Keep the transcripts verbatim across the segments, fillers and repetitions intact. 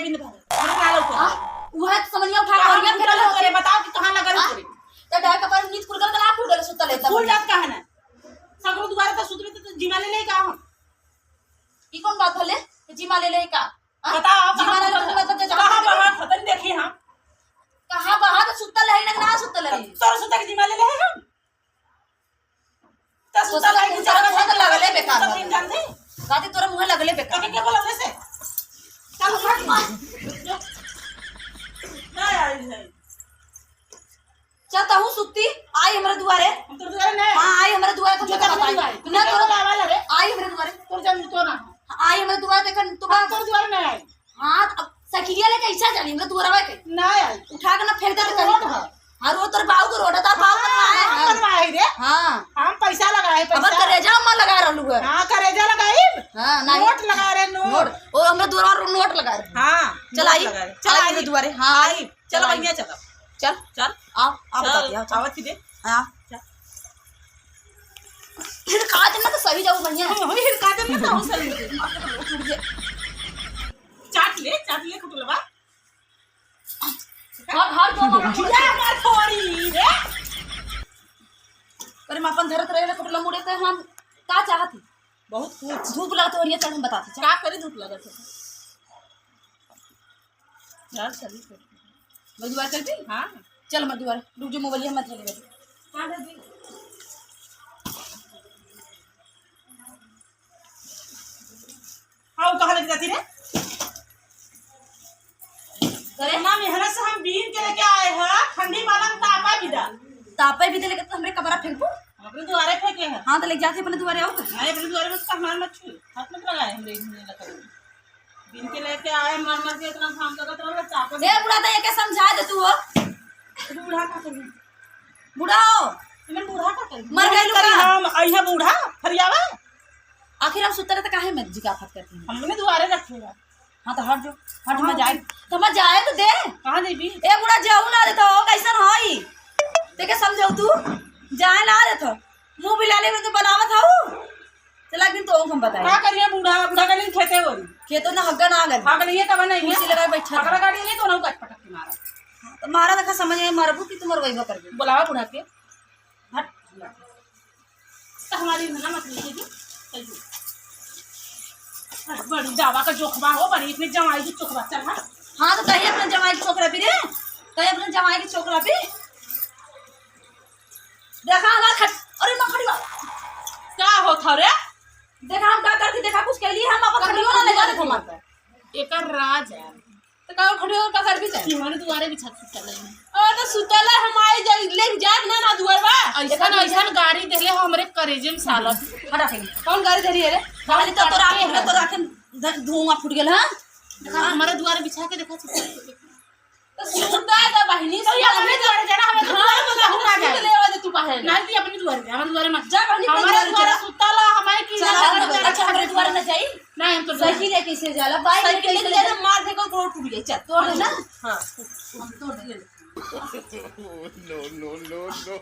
बिंद भर। हमरा ना लौको। आ, उहे तो समनिया उठा के कहाँ ओरिया फेरल हो। तोरे बताओ कि कहाँ लगा आ, तोरे? तो डाय कपार नीच कुल कर ना फूल गल सुतल है तब। फूल जात कहाँ ना? सगरो दुआरे तो सुतले तो जिमा ले ले का हम? ई कौन बात भले? जिमा ले ले का? आ? बताओ, जिमा कहाँ ले ले मतलब जे कहाँ जहाँ बहा खतन देखी हम? कहाँ बहा तो सुतल है ना, ना सुतल है? तोर सुतल जिमा ले ले हम? त सुतल है कि जागल है, त लगले बेकार बा। गाती तोरा मुँह लगले बेकार। तोके के बोला वैसे? चल उठ। ना आई है। चल तहू सुत्ती, आई हमरे दुआरे। हम तोर दुआरे ना। हाँ, आई हमरे दुआरे, तुम जो तोरा बताई। ना तोरा लावा रे। आई हमरे दुआरे। तोर जन तो ना। आई हमरे दुआरे, देखन, तू हम तोर दुआरे ना आई। हाँ, अब साइकिलिया लेके ऐसा जानी, मतलब तू रवा के। ना आई। उठा के ना फेंक दे तो कहीं। रोड है। हाँ, रोड तोर बाऊ को रोड है, तोर बाऊ हाँ, बनवाए हम हैं। बनवाए रे। हाँ। हम पैसा लगाए, अब पैसा। करेजा में लगा रहलू है। हाँ, करेजा लगाई। हाँ, नहीं। नोट लगा रहे, नोट। नोट। ओ, हमरे दुआर नोट लगा रहे। हाँ, चल नोट आई। लगा रहे। चल आई आई। हमरे दुआरे। हाँ, आई। चल चल आई। बढ़िया चल। चल। चल। आओ, आओ चल, बता दिया, चल। आवत ही दे। हाँ। चल। फिर काट ना तो सही जाऊ बढ़िया। हम, हम फिर काट ना तो हम सही जाऊ। चाट ले, चाट ले, कुटुलवा। हर, हर जो मौका खिया हमार थोड़ी रे। अरे, हम अपन धरत रहे, कुटुला मुड़े ते हम का चाहत ही? बहुत कुछ। धूप लगत हो, ये चल हम बताते, चल। का करे धूप लगत है? यार, चली फिर। मधुआ चल भी? हाँ। चल मधुआ, रुक जो, मोबाइल मत ले। हाँ, दीदी। हाँ, वो कहाँ लेके जाती रे? अरे? इतना मेहनत से हम बीन के लेके आए हैं, ठंडी माला में तापा भी दा। तापा भी दे, लेकिन तो हमरे कपड़ा फेंकबो? अपने दुआरे फेंके हैं। हाँ, तो लेके जाते अपने दुआरे आओ। नहीं, अपने दुआरे में उसका हमार मत छू, हाथ मत लगाए, हम ले, ले लगा। बीन के लेके आए, मर मर के इतना घाम लगत रहल, तापा भी ए, बूढ़ा, तो एके समझा दे तू हो। बूढ़ा का करी? बूढ़ा हो। इमन बूढ़ा का करी? मर गइल करी बूढ़ा। हम, अइहा बूढ़ा, फरियावा। आखिर हम सुतल त काहे में जिका फट करती हैं? हम लोग ने दुआरे रखे बा। हाँ, तो हट जो, हट, हाँ, मैं जाए। जी। तो मैं जाए तो दे। कहाँ देबी? ए बूढ़ा, जाऊ ना दे तो, कैसन हई? ते के समझाऊ तू? जाए ना दे तो। मुँह बिलाले में तो बनावत हऊ। चला, एक दिन तो हम बताए। का करिए बूढ़ा, बूढ़ा का दिन खेते ओरी। खेतो ना हग्गा ना गली। हग नहीं है, तब नहीं है। कुर्सी लगाए बैठा हगड़ा था। गाड़ी नहीं तो ना कट पटक के मारा। तो मारा देखा समझ में मरबू कि तुम्हार वही करबू। बुलावा बूढ़ा के। हट। तो हमारी ना मत लीजिए जी। चल जी। बड़ी दावा का जोखबा हो, बड़ी इतने जवाई की चोखबा चल, हाँ। हाँ, तो कहीं अपने जवाई की चोखरा भी रे, कहीं अपने जवाई की चोखरा भी। देखा हमार खट-, अरे मखड़ी बाबा। का होत हौ रे? देखा हम का करती, देखा कुछ कहली, हम अपन खटियो ना लगा दे घुमाता। एकर राज है। तो का खटियो का कर भी जाए? कि हमरे दुआरे बिछा के सुतल है। और तो सुतल है, हम आई जाई, ले जात ना, ना दुआरवा। ऐसन, ऐसन गारी देले हमरे करेजे में साला। हटा के। कौन गारी देली है रे? गारी तो तोरा आँख में, तोरा आँख में ध-, धुआं फूट गेल, हाँ? देखा, हमारे दुआरे बिछा के देखा सुतल है। तो सुता दा बहिनी, तो ये सुता अपने दा। दुआरे जाना, हमें तो हाँ, दुआरे में तो हम ना सुत जाए। लेवा दे तू बहन। नहीं, तू अपने दुआरे जा, हमारे दुआरे मत। जा बहिनी, अपने हमारे दुआरे दुआरे जा। सुता ला, हमारे की चल, जाना, हम हमारे दुआरे अच्छा, अपने दुआरे ना जाई। नहीं, हम तो साइकिल लेके से जाला, बाइक साइकिल लेके लेके से जाला, मार दे को गोड़ टूट जाई, चल। तोड़ दे ना। हाँ। हम तोड़ दिए। No, no, no, no।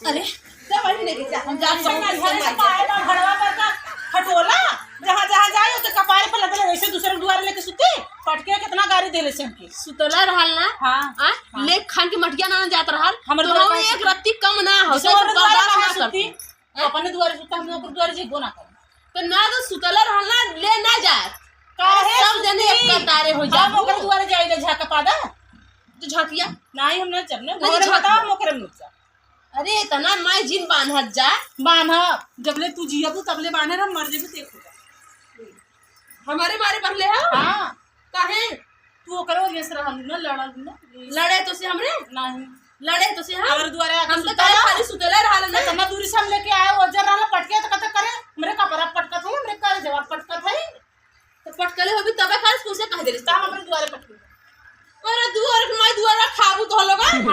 अरे, जा बहिनी लेके जा, हम जा सकते हैं, हम जा सकते हैं। भड़वा पर का खटोला, जहाँ, जहाँ जाए, ओके कपारे पर लदले, वैसे दूसरे दुआरे लेके सुते, पटके कितना गारी देले से हमके। सुतला रहल ना? हाँ, आ? हाँ। ले खान के मटिया ना जात रहल। हमर तो दुआरे हम पास एक रत्ती कम ना हो, जैसे तो हमर दुआरे बर्दाश्त ना पास करती। सुती, हैं? अपने दुआरे सुता, हम ओकर दुआरे जेबो ना करे। तो ना तो सुतला रहल ना, ले ना जाए। काहे सब जने सुती? एक कतारे हो हम जाबू। ओकर दुआरे जाए ले झाका पादा। तो झाकिया। नहीं, हम ना जब ना, नहीं, घरे झाकिया। बताओ, हम ओकरे में जा। अरे, इतना माय जिन बान्हत जा। बान्ह, जबले तू जियबू, तबले बान्हे रह, मर जेबू, ते खुदा। हमारे मारे बहले हो? हाँ। काहे? तू ओकरे वजह से रहलू ना, लड़लू ना। लड़े तो से हमरे? नहीं। लड़े तो से हम? हमारे दुआरे आके हम तो सुतला। काहे खाली सुतले रहल ना? इतना दूरी से हम लेके आए, वो जर रहला पटके तो कहते करे, हमरे कपड़ा पटकत है, हमरे करे जवाब पटकत है। तो पटकले होबी तबे खास पूछे कह देलिस। तो हम अपने दुआरे पटके। अरे दुआरे के माई दुआरे खाबू तो लोग। हाँ। हम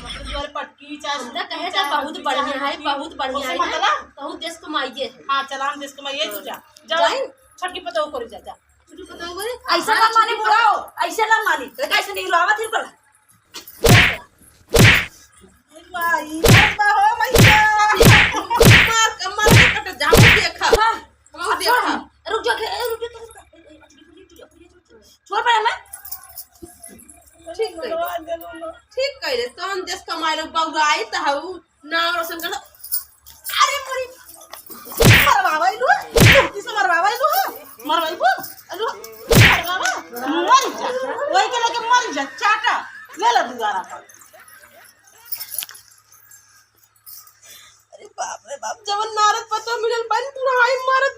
अपने दुआरे पटकी, चाहे हम तो कहे था बहुत बढ़िया है, बहुत बढ़िया है। मतलब? बहुत देश कमाइए है। हाँ, चलान देश कमाइए, तू जा। जा। जाइन? छटकी पतोह करी जा, जा। छटकी पतोह करी? ऐसा ना मानी बुढ़ाओ, ऐसा ना मानी। तो कैसे नहीं लावा थिर पर? माई, माई, हो मैया। मार, मार के कट जाओ, देखा। हाँ। हाँ, देखा। रुक जा, ए, रुक जा, रुक जा। बउराई त हऊ, नाम रोशन कर। अरे मरी, मरवावा इलू, किसे मरवावा इलू है? मरवाई बोल, इलू, मरवावा, मरी जा, वही के लेके मरी जा, चाटा, ले ला दुआरा पर। अरे बाप रे बाप, जवन नारद पतो मिलल बन, पूरा हाई मारे